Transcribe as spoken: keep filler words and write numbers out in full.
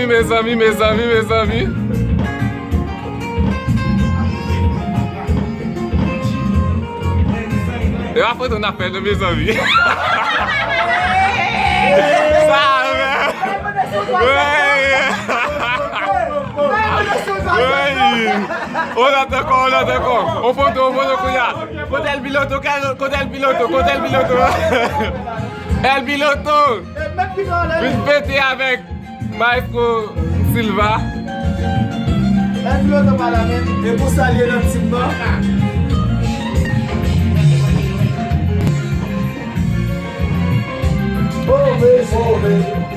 Mezanmi, mezanmi, mezanmi. E pa foto n ap fè non, mezanmi. Sa, men. Wey. Wey. On lot ankò, on lot ankò. On foto, on foto kounye a. Kote El Piloto, kote El Piloto, kote El Piloto. El Piloto. Vin fete avèk Maestro Silva. Mèt Piloto pa la menm. E pou salye nan tim nan. Oh, men, oh, men.